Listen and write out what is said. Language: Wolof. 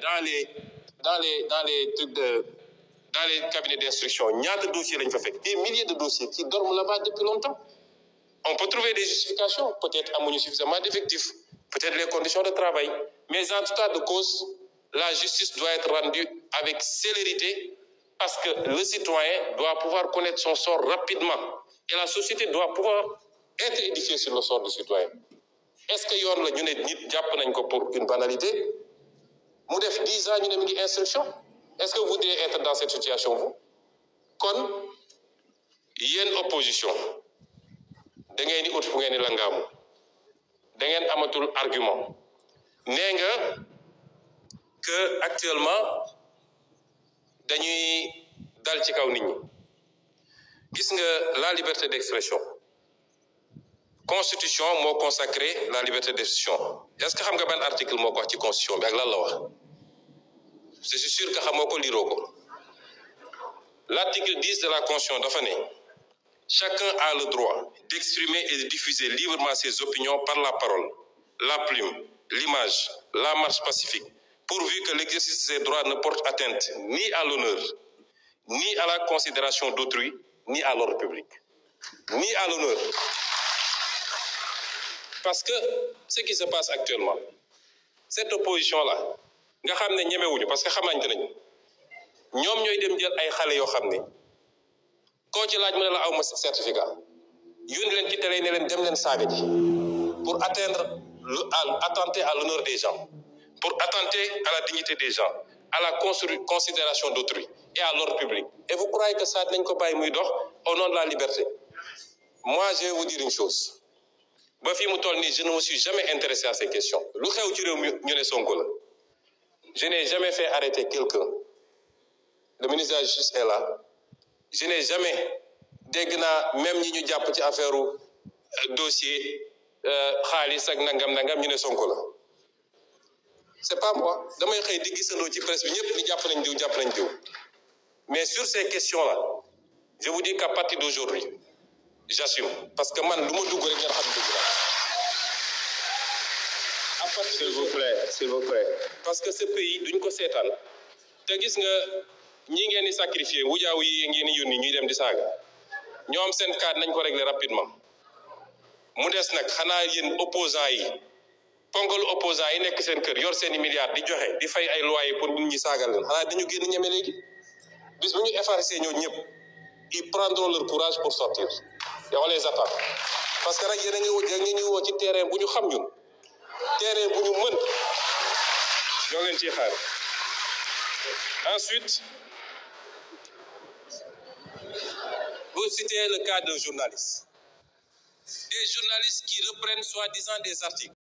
dans les trucs dans les cabinets d'instruction, il y a des dossiers, des milliers de dossiers qui dorment là-bas depuis longtemps. On peut trouver des justifications, peut-être à suffisamment d'effectifs, peut-être les conditions de travail, mais en tout cas de cause, la justice doit être rendue avec célérité parce que le citoyen doit pouvoir connaître son sort rapidement et la société doit pouvoir être édifiée sur le sort du citoyen. Est-ce que yoon la ñu ne nit jàpp nañ ko pour une banalité mu def 10 ans ñu ne mi ngi instruction est-ce que vous voudriez être dans cette situation vous kon yéen opposition da ngeen di ut fu ngeen di langaamu da ngeen amatul argument nee nga que actuellement dañuy dal ci kaw nit ñi gis nga la liberté d'expression constitution moo consacré la liberté d'expression est-ce que xam nga ban article moo ko wax ci constitution bi ak lan la wax je suis sûr que xamoo ko liroo ko l'article 10 de la constitution dafa ne chacun a le droit d'exprimer et de diffuser librement ses opinions par la parole, la plume, l'image, la marche pacifique, pourvu que l'exercice de ces droits ne porte atteinte ni à l'honneur, ni à la considération d'autrui, ni à l'ordre public. Ni à l'honneur. Parce que ce qui se passe actuellement, cette opposition-là, nga xam ne ñemewuñu parce que xamante nañu ñoom ñooy dem jël ay xale yoo xam ne koo ci laaj mu ne la aw ma certificat yónni leen ci télé ne leen dem leen saaga ji pour attenter à l'honneur des gens, pour attenter à la dignité des gens, à la considération d'autrui et à l'ordre public. Et vous croyez que ça nañ ko bàyyi muy dox au nom de la liberté? Moi, je vais vous dire une chose. Ba fi mu toll nii je ne me suis jamais intéressé à ces questions. Lu xew ci réew mi ñu ne Sonko la. Je n'ai jamais fait arrêter quelqu'un. Le ministre de la Justice est là. Je n'ai jamais dégg naa même ñi ñu jàpp ci affaire dossier xaalis ak nangam ñu ne Sonko la. C'est pas moi. Damay xëy di gisandoo ci presse bi ñëpp ni jàpp nañ diw. Mais sur ces questions-là, je vous dis qu'à partir d'aujourd'hui, j'assume parce que man lu ma dugg rek ngeen xam dugg la. S'il vous plaît. Parce que ce pays duñ ko seetaan te gis nga ñi ngeen di sacrifier wujaaw yi ngeen di yónni ñuy dem di saaga ñoom seen cas nañ ko régler rapidement mu des nag xanaa yéen opposants yi pongalu opposants yi nekk seen kër yor seeni milliards di joxe di fay ay loyer pour nit ñi saagal leen xanaa dañu génn ñeme léegi bis bu ñu effacer ñoo ñëpp ils prendront leur courage pour sortir et on les attend parce que nag yéen a ngi woo ci terrain bu ñu xam ñun terrain bu ñu mën ñoo leen ciy xaar. Ensuite, vous citez le cas d'un journaliste. Des journalistes qui reprennent soi-disant des articles.